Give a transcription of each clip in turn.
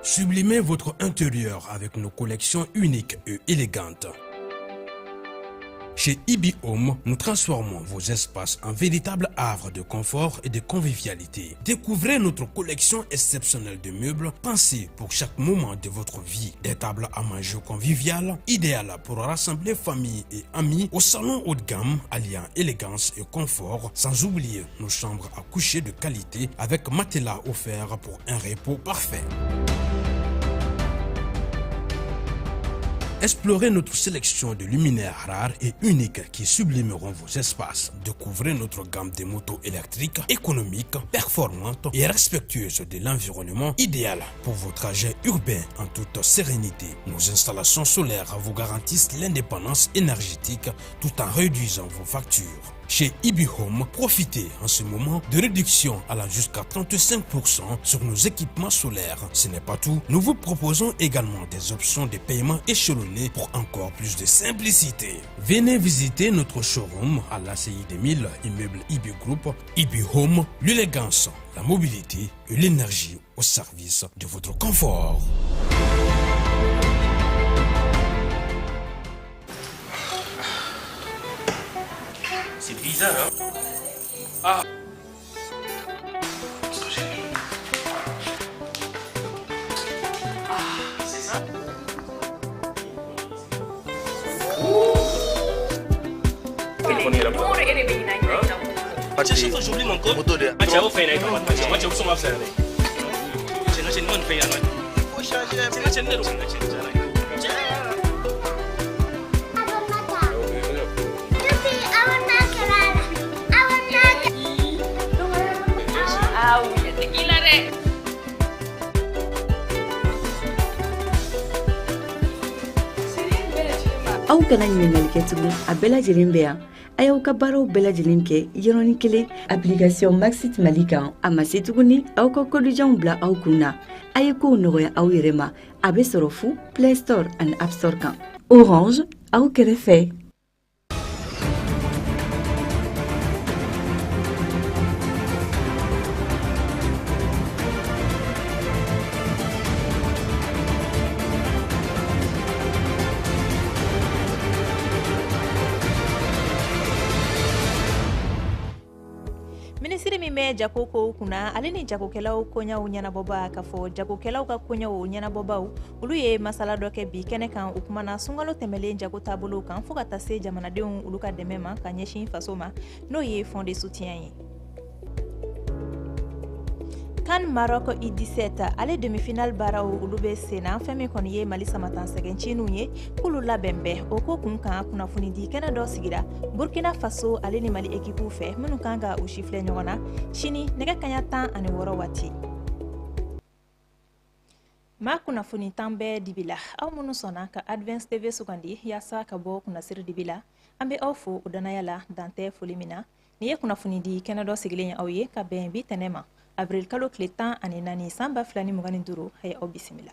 Sublimez votre intérieur avec nos collections uniques et élégantes. Chez Ibi Home, nous transformons vos espaces en véritables havres de confort et de convivialité. Découvrez notre collection exceptionnelle de meubles pensés pour chaque moment de votre vie. Des tables à manger conviviales, idéales pour rassembler famille et amis au salon haut de gamme, alliant élégance et confort, sans oublier nos chambres à coucher de qualité avec matelas offert pour un repos parfait. Explorez notre sélection de luminaires rares et uniques qui sublimeront vos espaces. Découvrez notre gamme de motos électriques, économiques, performantes et respectueuses de l'environnement, idéal pour vos trajets urbains en toute sérénité. Nos installations solaires vous garantissent l'indépendance énergétique tout en réduisant vos factures. Chez Ibi Home, profitez en ce moment de réductions allant jusqu'à 35% sur nos équipements solaires. Ce n'est pas tout, nous vous proposons également des options de paiement échelonnées pour encore plus de simplicité. Venez visiter notre showroom à l'ACI 2000, immeuble Ibi Group. Ibi Home, l'élégance, la mobilité et l'énergie au service de votre confort. C'est bizarre, hein? Ah! Ce que j'ai mis. Ah, c'est ça? Chaque fois j'oublie mon code. Ah, tu as offert un moi, tu as offert un. C'est une bonne paye. Il faut changer. C'est une Aw kana ɲininkali kɛ tugun, a bɛɛ lajɛlen bɛ yan. A y'aw ka baaraw bɛɛ lajɛlen kɛ yɔrɔnin kelen application Maxit Mali kan. A ma se tuguni aw ka kodijanw bila aw kun na. A ye kow nɔgɔya aw yɛrɛ ma. A bɛ sɔrɔ fu Play Store ani App Store kan. Orange, aw kɛrɛfɛ. Minisiri min bɛ jago kow kunna, ale ni jagokɛlaw koɲaw ɲɛnabɔba, k'a fɔ jagokɛlaw ka koɲaw ɲɛnabɔbaw, olu ye masala dɔ kɛ bi kɛnɛ kan. U kumana sunkalo tɛmɛlen jago taabolow kan fo ka taa se jamanadenw olu ka dɛmɛ ma ka ɲɛsin faso ma, n'o ye fonds de soutien ye. CAN Maroc U17 ale demi-finale baaraw olu bɛ senna. Fɛn min kɔni ye Mali samatan sɛgɛncininw ye, k'olu labɛn bɛɛ o ko kun kan, kunnafoni di kɛnɛ dɔ sigira Burkina Faso ale ni Mali ekipuw fɛ, minnu kan ka u sifilɛ ɲɔgɔn na sini nɛgɛ kaɲa 16 waati. Maa kunnafoni tan bɛɛ dibi la, aw minnu sɔnna ka Advance TV sugandi yaasa ka bɔ kunnasiri dibi la, an bɛ aw fo o danaya la, dan tɛ foli min na. Nin ye kunnafoni di kɛnɛ dɔ sigilen ye aw ye ka bɛn bi tɛnɛ ma, avril kalo tile 14 san 2025. A ye aw bisimila.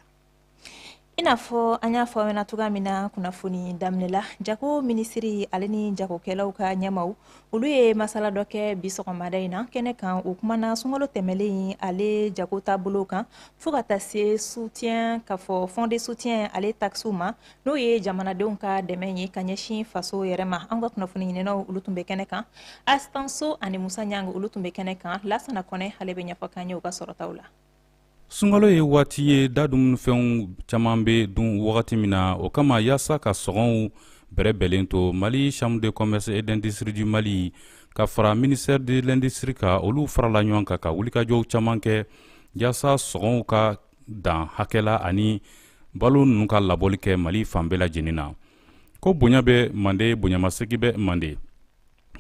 I n'a fɔ an y'a fɔ aw ɲɛna cogoya min na kunnafoni daminɛ la, jago minisiri ale ni jagokɛlaw ka ɲɛmaw, olu ye masala dɔ kɛ bi sɔgɔmada in na kɛnɛ kan. U kumana sunkalo tɛmɛlen ale jago taabolo kan fo ka taa se soutien, k'a fɔ fonds de soutien ale taxes ma, n'o ye jamanadenw ka dɛmɛ ye ka ɲɛsin faso yɛrɛ ma. An ka kunnafoni ɲininaw olu tun bɛ kɛnɛ kan, Astanso ani Musa Ɲangi olu tun bɛ kɛnɛ kan. Lasana Kɔnɛ ale bɛ ɲɛfɔ k'an ye u ka sɔrɔtaw la. Sunkalo ye waati ye da dumunifɛnw caman bɛ dun wagati min na. O kama, yaasa ka sɔngɔw bɛrɛbɛlen to, Mali Chambre de commerce et d'industrie du Mali ka fara ministère de l'industrie kan, olu farala ɲɔgɔn kan ka wulikajɔw caman kɛ yaasa sɔngɔw ka dan hakɛ la ani balo ninnu ka labɔli kɛ Mali fan bɛɛ lajɛlen na. Ko bonya bɛ mande, bonyamasegi bɛ mande.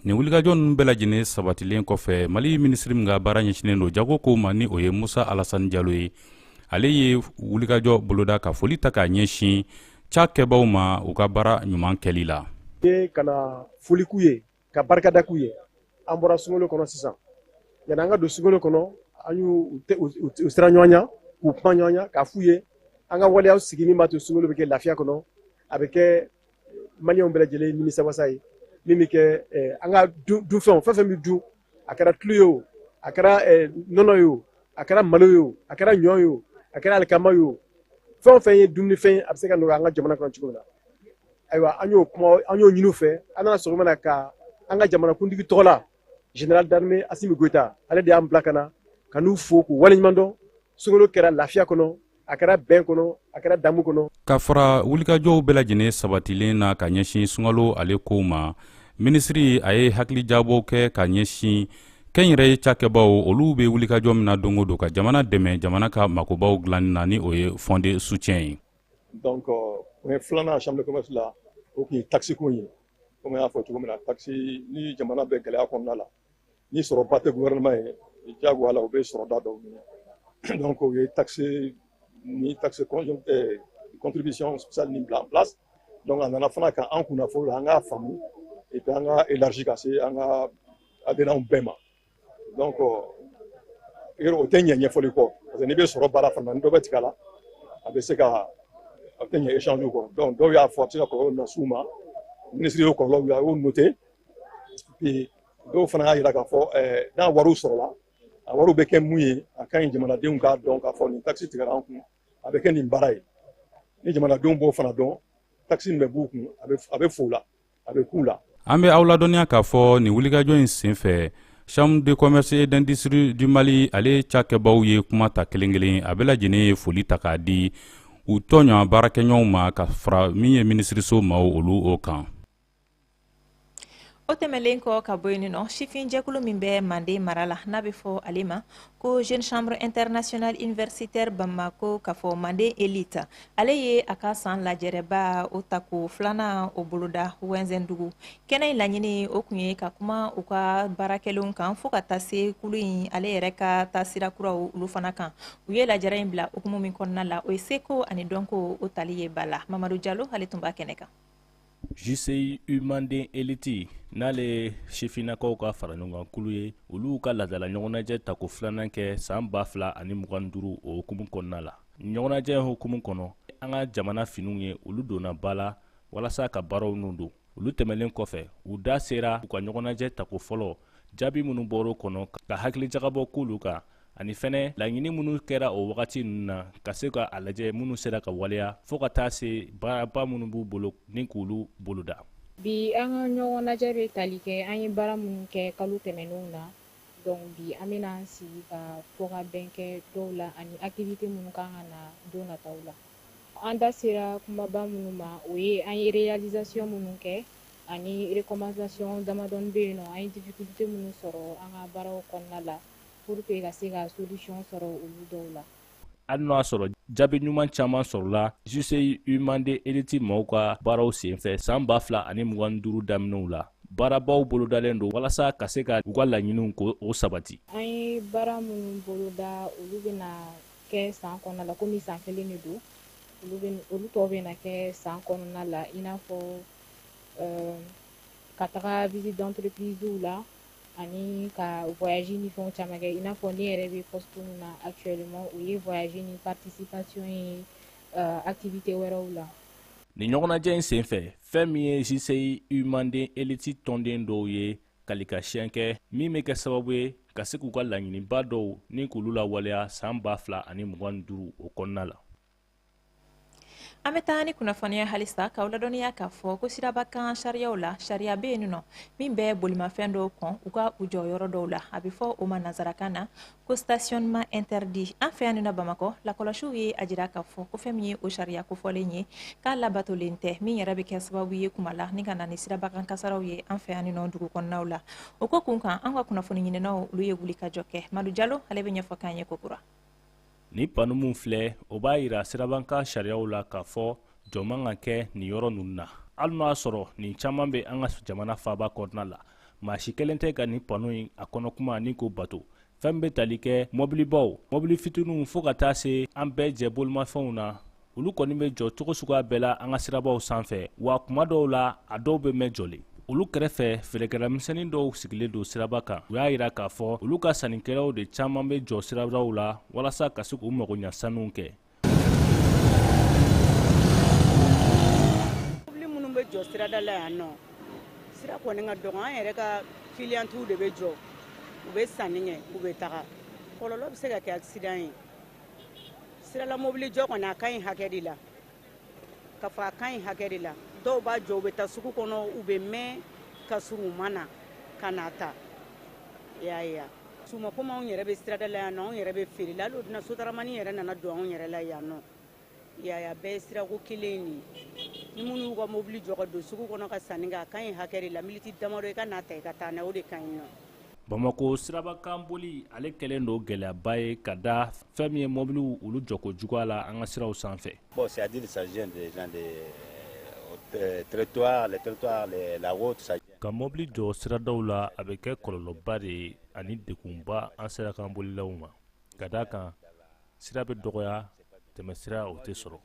Nin wulikajɔ ninnu bɛɛ lajɛlen sabatilen kɔfɛ, Mali minisiri min ka baara ɲɛsinnen don jago kow ma, ni o ye Musa Alasani Jalo ye, ale ye wulikajɔ boloda ka foli ta k'a ɲɛsin cakɛbaw ma u ka baara ɲuman kɛli la. Ye ka na foli k'u ye, ka barikada k'u ye. An bɔra sunkalo kɔnɔ sisan, yanni an ka don sunkalo kɔnɔ, an y'u u sira ɲɔgɔn ɲa, k'u kuma ɲɔgɔn ɲa, k'a f'u ye an ka waleyaw sigi min b'a to sunkalo bɛ kɛ lafiya kɔnɔ, a bɛ kɛ maliyɛnw bɛɛ lajɛlen nimisawasa ye, min bɛ kɛ an ka dunfɛnw, fɛn fɛn bɛ dun, a kɛra tulu ye o, a kɛra nɔnɔ ye o, a kɛra malo ye o, a kɛra ɲɔ ye o, a kɛra alikama ye o. Fɛn o fɛn ye dumunifɛn ye, a bɛ se ka nɔgɔya an ka jamana kɔnɔ cogo min na. Ayiwa, an y'o kuma, an y'o ɲini u fɛ. An nana sɔgɔma na ka an ka jamanakuntigi tɔgɔ la, général d'armée Assimi Goïta, ale de y'an bila ka na ka n'u fo k'u waleɲuman dɔn. Sunkalo kɛra lafiya kɔnɔ, a kɛra bɛn kɔnɔ, a kɛra damu kɔnɔ. Ka fara wulikajɔw bɛɛ lajɛlen sabatilen na ka ɲɛsin sunkalo ale kow ma, minisiri a ye hakilijabɔw kɛ ka ɲɛsin kɛnyɛrɛye cakɛbaw, olu bɛ wulikajɔ min na don o don ka jamana dɛmɛ jamana ka makobaw dilanni na, ni o ye fonds de soutien ye. Donc point filanan chambre de commerce la, o tun ye taxe ko ye. Komi an y'a fɔ cogo min na, taxe ni jamana bɛ gɛlɛya kɔnɔna la, ni sɔrɔba tɛ gouvernement ye, diyagoya la u bɛ sɔrɔda dɔw ɲini. Donc u ye taxe ni taxe contribution spéciale nin bila en place. Donc a nana fana ka an kunnafoni la, an k'a faamu et puis an ka élargi ka se an ka adhérents bɛɛ ma. Donc yɔrɔ o tɛ ɲɛ ɲɛfɔli kɔ, parce que n'i bɛ sɔrɔ baara fana na, ni dɔ bɛ tigɛ a la, a bɛ se ka a tɛ ɲɛ échange kɔ. Donc dɔw y'a fɔ a bɛ se ka kɔlɔlɔ las'u ma, minisiri y'o kɔlɔlɔ a y'o noté. Puis dɔw fana y'a jira k'a fɔ n'a wariw sɔrɔla, a wariw bɛ kɛ mun ye, a ka ɲi jamanadenw k'a dɔn k'a fɔ nin taxe tigɛra an kun, a bɛ kɛ nin baara ye. Ni jamanadenw b'o fana dɔn, taxe min bɛ b'u kun, a bɛ fo la, a bɛ k'u la. An bɛ aw ladɔnniya k'a fɔ nin wulikajɔ in senfɛ, Chambre de commerce et d'industrie du Mali ale cakɛbaw ye kuma ta kelen kelen, a bɛɛ lajɛlen ye foli ta k'a di u tɔɲɔ baarakɛɲɔgɔnw ma, ka fara min ye minisiriso maaw olu o kan. O tɛmɛlen kɔ ka bɔ yen nɔ, sifin jɛkulu min bɛ Manden mara la, n'a bɛ fɔ ale ma ko Jeune Chambre Internationale Universitaire Bamako, k'a fɔ Manden Élite, ale ye a ka san lajɛrɛba o tako filanan o boloda Wɛnzɛndugu. Kɛnɛ in laɲini o kun ye ka kuma u ka baarakɛlenw kan, fo ka taa se kulu in ale yɛrɛ ka taasira kuraw olu fana kan. U ye lajɛrɛ in bila hukumu min kɔnɔna la, o ye seko ani dɔnko o tali ye ba la. Mamadu Jalo, ale tun b'a kɛnɛ kan. JCIU Manden Élite, n'ale ye sifinnakaw ka fara ɲɔgɔn kulu ye, olu ka laadala ɲɔgɔnnajɛ tako filanan kɛ san 2025, o hukumu kɔnɔna la. Ɲɔgɔnnajɛ hukumu kɔnɔ, an ka jamana finiw ye, olu donna ba la walasa ka baaraw nun don. Olu tɛmɛnen kɔfɛ, u da sera u ka ɲɔgɔnnajɛ tako fɔlɔ jaabi minnu bɔr'o kɔnɔ, ka hakilijagabɔ k'olu kan, ani fɛnɛ laɲini minnu kɛra o wagati ninnu na, ka se ka a lajɛ minnu sera ka waleya, fo ka taa se baaraba minnu b'u bolo ni k'olu boloda. Bi an ka ɲɔgɔn lajɛ bɛ tali kɛ an ye baara minnu kɛ kalo tɛmɛnenw na. Donc bi an bɛna an sigi ka fɔ ka bɛn kɛ dɔw la, ani activité minnu kan ka na don nataw la. An da sera kumaba minnu ma, o ye an ye réalisation minnu kɛ ani recommandation damadɔni bɛ yen nɔ, an ye difficulté minnu sɔrɔ an ka baaraw kɔnɔna la, pour que ka se ka solution sɔrɔ olu dɔw la. Hali n'o y'a sɔrɔ jaabi ɲuman caman sɔrɔla JCIU Manden Élite maaw ka baaraw senfɛ san 2025 daminɛw la, baarabaw bolodalen don walasa ka se ka u ka laɲiniw ko o sabati. An ye baara minnu boloda, olu bɛna kɛ san kɔnɔna la, komi san kelen de don, olu tɔw bɛna kɛ san kɔnɔna la, i n'a fɔ ka taga visite d'entreprise la, ani ka voyage ni fɛnw caman kɛ, i n'a fɔ ne yɛrɛ bɛ poste min na actuellement, o ye voyage ni participation ye activité wɛrɛw la. Nin ɲɔgɔnnajɛ in senfɛ, fɛn min ye JCIU Manden Élite tɔnden dɔw ye kalikasiyɛn kɛ, min bɛ kɛ sababu ye ka se k'u ka laɲiniba dɔw ni k'olu lawaleya san 2025 o kɔnɔna la. An bɛ taa ni kunnafoniya halisa k'aw ladɔnniya k'a fɔ ko siraba kan sariyaw la, sariya bɛ yen nɔ min bɛ bolimafɛn dɔw kɔn u ka u jɔ yɔrɔ dɔw la, a bɛ fɔ o ma nansarakan na ko stationnement interdit. An fɛ yan nɔ Bamakɔ, lakɔlɔsiw ye a jira k'a fɔ ko fɛn min ye o sariya kofɔlen ye, k'a labatolen tɛ, min yɛrɛ bɛ kɛ sababu ye kuma la ni ka na ni sirabakan kasaraw ye an fɛ yan nɔ dugu kɔnɔnaw la. O ko kun kan, an ka kunnafoni ɲininaw olu ye wuli ka jɔ kɛ. Madu Jalo, ale bɛ ɲɛfɔ k'an ye kokura. Ni panneau min filɛ, o b'a yira sirabakan sariyaw la k'a fɔ jɔ man ka kɛ nin yɔrɔ ninnu na. Hali n'o y'a sɔrɔ nin caman bɛ an ka jamana faaba kɔnɔna la, maa si kelen tɛ ka nin panneau in a kɔnɔ kuma ni k'o bato. Fɛn bɛ tali kɛ mɔbilibaw, mɔbili fitininw, fo ka taa se an bɛɛ jɛ bolimafɛnw na, olu kɔni bɛ jɔ cogo suguya bɛɛ la an ka sirabaw sanfɛ. Wa kuma dɔw la, a dɔw bɛ mɛn jɔlen. Olu kɛrɛfɛ, feerekɛla misɛnnin dɔw sigilen don siraba kan. U y'a yira k'a fɔ olu ka sannikɛlaw de caman bɛ jɔ siradaw la walasa ka se k'u mago ɲa sanuw kɛ. Mobili minnu bɛ jɔ sirada la yan nɔ, sira kɔni ka dɔgɔ, an yɛrɛ ka kiliyantiw de bɛ jɔ, u bɛ sanni kɛ, u bɛ taga. Kɔlɔlɔ bɛ se ka kɛ accident ye. Sirala mobili jɔ kɔni, a ka ɲi hakɛ de la, ka fɔ a ka ɲi hakɛ de la. Dɔw b'a jɔ, u bɛ taa sugu kɔnɔ, u bɛ mɛn ka sɔrɔ u ma na ka na ta. I y'a ye suma, komi anw yɛrɛ bɛ sirada la yan nɔ, anw yɛrɛ bɛ feere la. Hali o dina sotaramani yɛrɛ nana don anw yɛrɛ la yan nɔ. I y'a ye, a bɛɛ ye sirako kelen de ye. Ni minnu y'u ka mobili jɔ ka don sugu kɔnɔ ka sanni kɛ, a ka ɲi hakɛ de la. Miniti damadɔ, i ka n'a ta, i ka taa n'a ye, o de ka ɲi nɔ. Bamakɔ sirabakan boli, ale kɛlen don gɛlɛyaba ye ka da fɛn min ye mɔbiliw olu jɔko juguya la an ka siraw sanfɛ. Bon, c'est-à-dire ça gêne des gens des trottoirs, les trottoirs, la route, ça Ka mɔbili jɔ siradaw la, a bɛ kɛ kɔlɔlɔba de ye ani degunba an sirakan bolilaw ma, ka d'a kan sira bɛ dɔgɔya, tɛmɛ sira o tɛ sɔrɔ.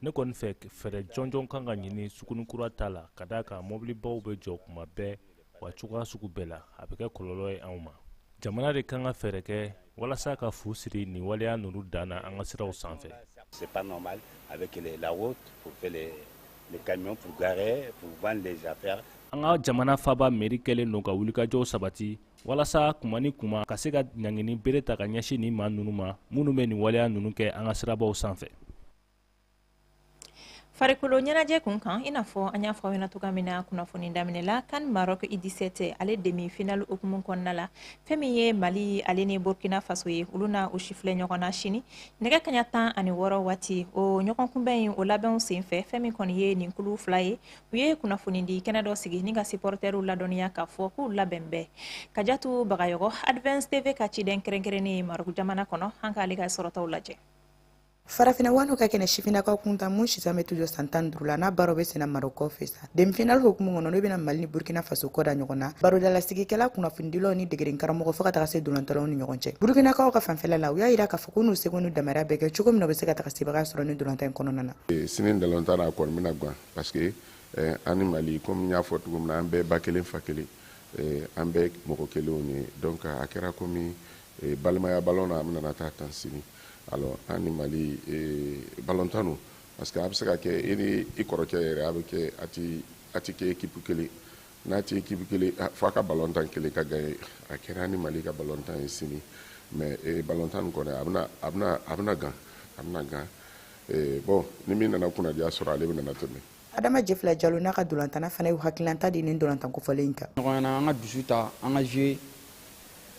Ne kɔni fɛ, fɛɛrɛ jɔnjɔn kan ka ɲini sugunikura ta la, ka d'a kan mɔbilibaw bɛ jɔ kuma bɛɛ wa cogoya sugu bɛɛ la, a bɛ kɛ kɔlɔlɔ ye anw ma. Jamana de kan ka fɛɛrɛ kɛ walasa ka fu siri nin waleya ninnu dan na an ka siraw sanfɛ. C'est pas normal avec la route pour faire les camions pour garer, pour vendre les affaires. An ka jamana faba mairie kɛlen don ka wulikajɔw sabati walasa kuma ni kuma ka se ka ɲangini bere ta ka ɲɛsin nin maa ninnu ma, minnu bɛ nin waleya ninnu kɛ an ka sirabaw sanfɛ. Farikolo ɲɛnajɛ kun kan, i n'a fɔ an y'a fɔ aw ɲɛna cogoya min na kunnafoni daminɛ la, CAN Maroc U17 ale demi finale hukumu kɔnɔna la, fɛn min ye Mali ale ni Burkina Faso ye, olu na u sifilɛ ɲɔgɔn na sini nɛgɛ kaɲa 16 waati. O ɲɔgɔn kunbɛn in, o labɛnw senfɛ, fɛn min kɔni ye nin kulu fila ye, u ye kunnafoni di kɛnɛ dɔ sigi ni ka supporteriw ladɔnniya k'a fɔ k'u labɛn bɛɛ. Kajatu Bagayɔgɔ, Advance TV ka ciden kɛrɛnkɛrɛnnen ye Maroc jamana kɔnɔ, an k'ale ka sɔrɔtaw lajɛ. Farafinna wanu ka kɛnɛ sifinnakaw kunta mun sisan bɛ tujo san 15 la, n'a baaraw bɛ senna Marɔkaw fɛ sa, demi-finale hukumu kɔnɔ, n'o bɛna Mali ni Burkina Faso kɔ da ɲɔgɔn na, barodalasigikɛla, kunnafonidilaw ni degeden karamɔgɔ, fo ka taga se dolantalaw ni ɲɔgɔn cɛ. Burkinakaw ka fanfɛla la, u y'a yira k'a fɔ ko n'u seko n'u damariya bɛɛ kɛ cogo min na, u bɛ se ka taga sebaga sɔrɔ ni dolantan in kɔnɔna na. Sini dolantan na, a kɔni bɛna gan, parce que an ni Mali, komi n y'a fɔ cogo min na, an bɛɛ ba kelen fa kelen, an bɛɛ mɔgɔ kelenw ye. Donc a kɛra komi balimaya ballon na, an bɛna taa tan sini. Alors an ni Mali ballon tan don, parce que a bɛ se ka kɛ e ni i kɔrɔkɛ yɛrɛ, a bɛ kɛ a ti kɛ équipe kelen n'a ti équipe kelen, f'a ka ballon tan kelen ka gagner. A kɛra ni Mali ka ballon tan ye sini, mais ballon tan nin kɔni, a bɛna gan, a bɛna gan. Bon, ni min nana kunnadiya sɔrɔ, ale bɛ nana tɛmɛ. Adama Jefila Jalo n'a ka dolantana fana y'u hakililanta di nin dolantan kofɔlen in kan. Ɲɔgɔn ɲɛna, an ka dusu ta, an ka jouer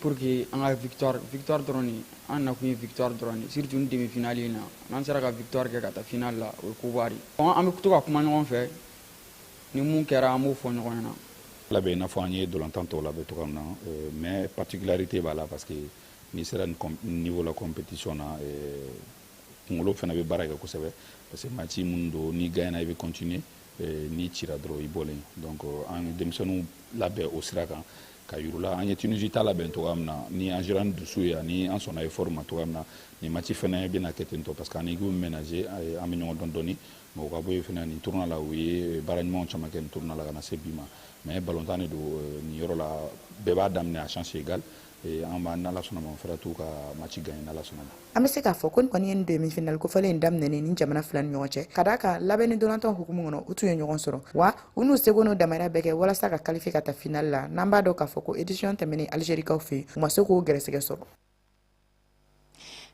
pour que an ka victoire, victoire dɔrɔn de an nakun ye, victoire dɔrɔn de, surtout ni demi finale in na, n'an sera ka victoire kɛ ka taa finale la, o ye koba de. An bɛ to ka kuma ɲɔgɔn fɛ, ni mun kɛra, an b'o fɔ ɲɔgɔn ɲɛna. Labɛn i n'a fɔ an ye dolantan tɔw labɛn cogoya min na, mais particularité b'a la, parce que n'i sera nin niveau la compétition na, kunkolo fana bɛ baara kɛ kosɛbɛ, parce que match minnu don, n'i gagnera i bɛ continuer, n'i cira dɔrɔn i bɔlen. Donc an ye denmisɛnninw labɛn o sira kan ka yir'u la an ye Tunisie ta labɛn cogoya min na, ni an gérera ni dusu ye ani an sɔnna effort ma cogoya min na, nin match fana bɛna kɛ ten tɔ, parce que an ni équipe min bɛna jouer, an bɛ ɲɔgɔn dɔn dɔɔni. Mais o ka bɔ yen fana, nin tournoi la, u ye baara ɲumanw caman kɛ nin tournoi la ka na se bi ma. Mais ballon tan de don, nin yɔrɔ la, bɛɛ b'a daminɛ à chance égale. An b'a n'Ala sɔnna ma, an fɛrɛ t'u ka match gagner n'Ala sɔnna ma. An bɛ se k'a fɔ ko nin kɔni ye nin demi finale kofɔlen in daminɛnen ni jamana fila ni ɲɔgɔn cɛ, ka d'a kan labɛnni dolantan hukumu kɔnɔ, u tun ye ɲɔgɔn sɔrɔ wa u n'u seko n'u damariya bɛɛ kɛ walasa ka qualifier ka taa finale la. N'an b'a dɔn k'a fɔ ko édition tɛmɛnen Algérikaw fɛ yen, u ma se k'o gɛrɛsɛgɛ sɔrɔ.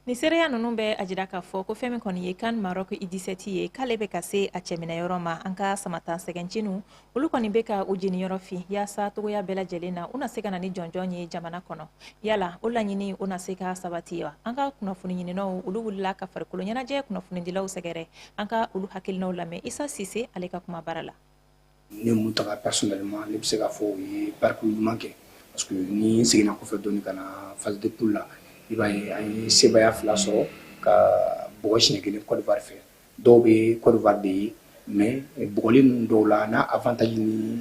Nin seereya ninnu bɛ a jira k'a fɔ ko fɛn min kɔni ye CAN Maroc U17 ye, k'ale bɛ ka se a cɛminɛyɔrɔ ma. An ka samata sɛgɛnciniw, olu kɔni bɛ ka u jeniyɔrɔ fin yaasa togoya bɛɛ lajɛlen na, u na se ka na ni jɔnjɔn ye jamana kɔnɔ. Yala o laɲini, o na se ka sabati wa? An ka kunnafoni ɲininaw, olu wulila ka farikolo ɲɛnajɛ kunnafonidilaw sɛgɛrɛ. An ka olu hakilinaw lamɛn Isa Sise ale ka kuma baara la. Ne Mutaga, personnellement, ne bɛ se k'a fɔ u ye parcours ɲuman kɛ, parce que ni n seginna kɔfɛ dɔɔni ka na phase de poule la, i b'a ye an ye sebaaya fila sɔrɔ ka bɔgɔ siɲɛ kelen Côte d'Ivoire fɛ. Dɔw bɛ Côte d'Ivoire de ye, mais bɔgɔli ninnu dɔw la, n'a avantage ni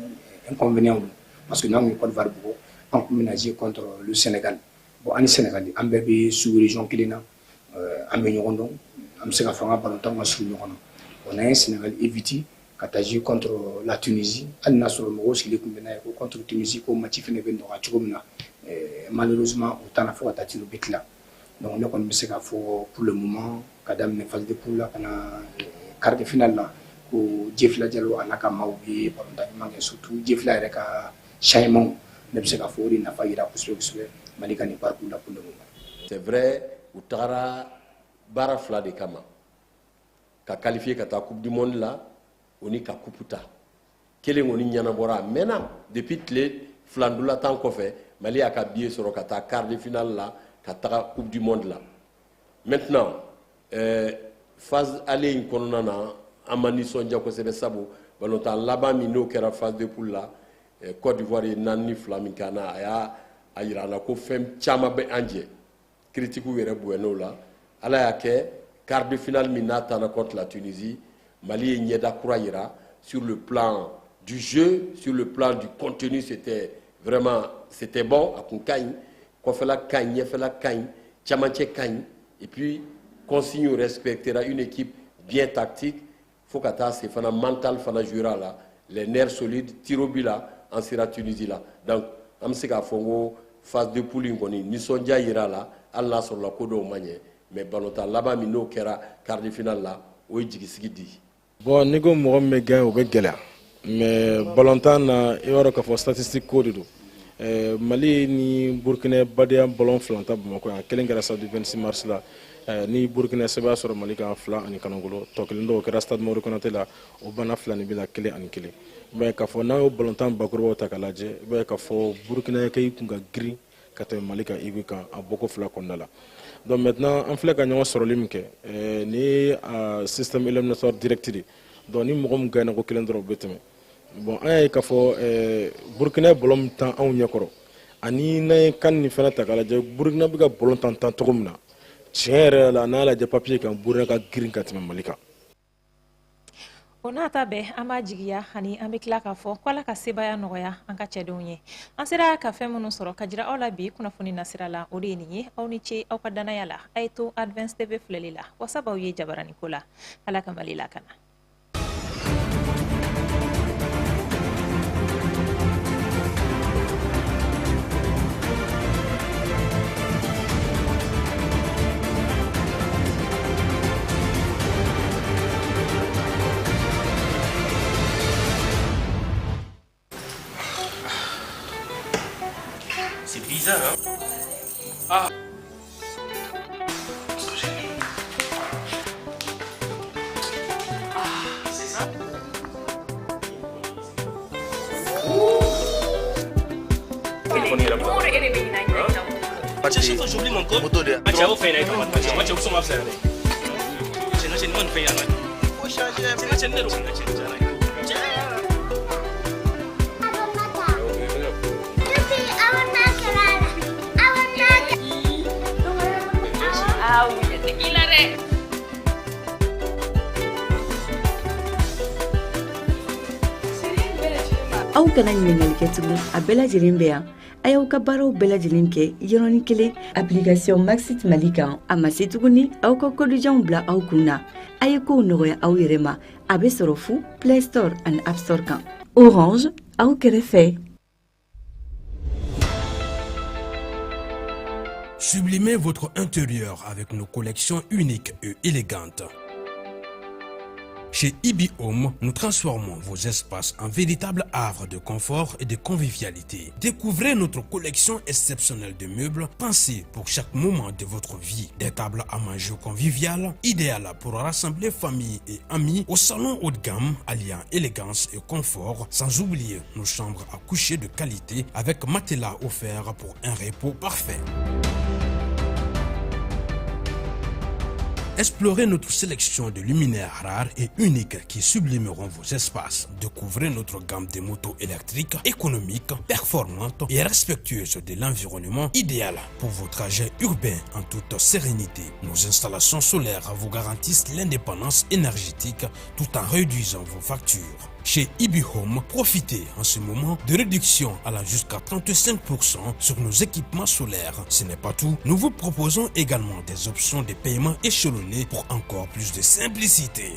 inconvénient don, parce que n'an ye Côte d'Ivoire bugɔ, an tun bɛna jouer contre le Sénégal. Bon, an ni Sénégal, an bɛɛ bɛ sous région kelen na, an bɛ ɲɔgɔn dɔn, an bɛ se k'a fɔ an ka balontan ka surun ɲɔgɔn na. Bon, n'an ye Sénégal éviter ka taa jouer contre la Tunisie, hali n'a sɔrɔ mɔgɔw sigilen tun bɛ n'a ye ko contre Tunisie, ko match fana bɛ nɔgɔya cogo min na, malheureusement u taara fo ka taa tir au but la. Donc ne kɔni bɛ se k'a fɔ pour le moment, ka daminɛ phase de poule la ka na quart de finale la, ko Jefila Jalo a n'a ka maaw ye balontan ɲuman kɛ, surtout Jefila yɛrɛ ka changement, ne bɛ se k'a fɔ o de nafa yira kosɛbɛ kosɛbɛ Mali ka nin parcours la pour le moment. C'est vrai, u tagara Baara fila de kama: ka qualifier ka taa Coupe du monde la, o ni ka coupe ta. Kelen kɔni ɲɛnabɔra a mɛnna. Depuis tile fila ndolantan kɔfɛ, Mali y'a ka billet sɔrɔ ka taa quart de finale la, ka taga Coupe du monde la. Maintenant, phase aller in kɔnɔna na, an ma nisɔndiya kosɛbɛ, sabu balontan laban min n'o kɛra phase de poule la, Côte d'Ivoire ye 4-2 min k'an na, a y'a a yira an na ko fɛn caman bɛ an jɛ. Critiques yɛrɛ bonyana o la. Ala y'a kɛ, quart de finale min n'a taara contre la Tunisie, Mali ye ɲɛda kura yira sur le plan du jeu, sur le plan du contenu. C'était vraiment, c'était bon. A kun ka ɲi, kɔfɛla ka ɲi, ɲɛfɛla ka ɲi, camancɛ ka ɲi, et puis consigne respectera, une équipe bien tactique, fo ka taa se fana mental fana jouera la, les nerfs solides, tir au but la, an sera Tunisie la. Donc an bɛ se k'a fɔ n ko phase de poule in kɔni, nisɔndiya yira la, hali n'a sɔrɔla ko dɔw ma ɲɛ, mais balontan laban min n'o kɛra quart de finale la, o ye jigisigi di. Bon, n'i ko mɔgɔ min bɛ gagner, o bɛ gɛlɛya, mais balontan na, i b'a dɔn k'a fɔ statistique ko de don. Mali ni Burukina badenya ballon fila ta Bamakɔ yan, kelen kɛra stade 26 mars la, ni Burukina sɛbɛn sɔrɔ Mali kan 2 ani kanagolo. Tɔ kelen dɔw kɛra stade Modibo Konate la, o banna 2 ni bi la 1-1. I b'a ye k'a fɔ n'a y'o balontan bakurubaw ta k'a lajɛ, i b'a ye k'a fɔ Burukina k'i kun ka girin ka tɛmɛ Mali kan igu kan a bɔko fila kɔnɔna la. Donc maintenant, an filɛ ka ɲɔgɔn sɔrɔli min kɛ, ni ye système éliminatoire direct de. Donc ni mɔgɔ min gagné ko kelen dɔrɔn, o bɛ tɛmɛ. Bon, an y'a ye k'a fɔ Burukina ye ballon min tan anw ɲɛkɔrɔ, ani n'an ye kan nin fana ta k'a lajɛ, Burukina bɛ ka ballon tan tan cogo min na, tiɲɛ yɛrɛ la, n'a y'a lajɛ papier kan, Burukina ka girin ka tɛmɛ Mali kan. O n'a ta bɛɛ, an b'a jigiya ani an bɛ tila k'a fɔ ko Ala ka sebaya nɔgɔya an ka cɛdenw ye. An sera ka fɛn minnu sɔrɔ ka jira aw la bi kunnafoni nasira la, o de ye nin ye. Aw ni ce aw ka danaya la. A ye to Advance TV filɛli la, wasa b'aw ye jabaraniko la. Ala ka Mali lakana. C'est bizarre, hein? Ah. Ce que j'ai mis. Ah, c'est ça. Téléphone est là. Chaque fois j'oublie mon code. Ah, cɛ, o fɛn in na, i ka cɛ, o sɔn ka fisaya dɛ. Cɛ, n ka cɛ, nin ma nin fɛn in na. Cɛ, n ka cɛ, ne de don. N ka cɛ, nin diyara n ye. Ah oui, tɛ k'i la dɛ. Aw kana ɲininkali kɛ tugun, a bɛɛ lajɛlen bɛ yan. A y'aw ka baaraw bɛɛ lajɛlen kɛ yɔrɔnin kelen application Maxit Mali kan. A ma se tuguni aw ka kodijanw bila aw kun na. A ye kow nɔgɔya aw yɛrɛ ma. A bɛ sɔrɔ fu Play Store ani App Store kan. Orange, aw kɛrɛfɛ. Sublimez votre intérieur avec nos collections uniques et élégantes. Chez Ibi Home, nous transformons vos espaces en véritables havres de confort et de convivialité. Découvrez notre collection exceptionnelle de meubles pensés pour chaque moment de votre vie. Des tables à manger conviviales, idéales pour rassembler famille et amis, au salon haut de gamme alliant élégance et confort, sans oublier nos chambres à coucher de qualité avec matelas offert pour un repos parfait. Explorez notre sélection de luminaires rares et uniques qui sublimeront vos espaces. Découvrez notre gamme de motos électriques économiques, performantes et respectueuses de l'environnement, idéales pour vos trajets urbains en toute sérénité. Nos installations solaires vous garantissent l'indépendance énergétique tout en réduisant vos factures. Chez Ibi Home, profitez en ce moment de réduction allant jusqu'à 35% sur nos équipements solaires. Ce n'est pas tout, nous vous proposons également des options de paiement échelonnées pour encore plus de simplicité.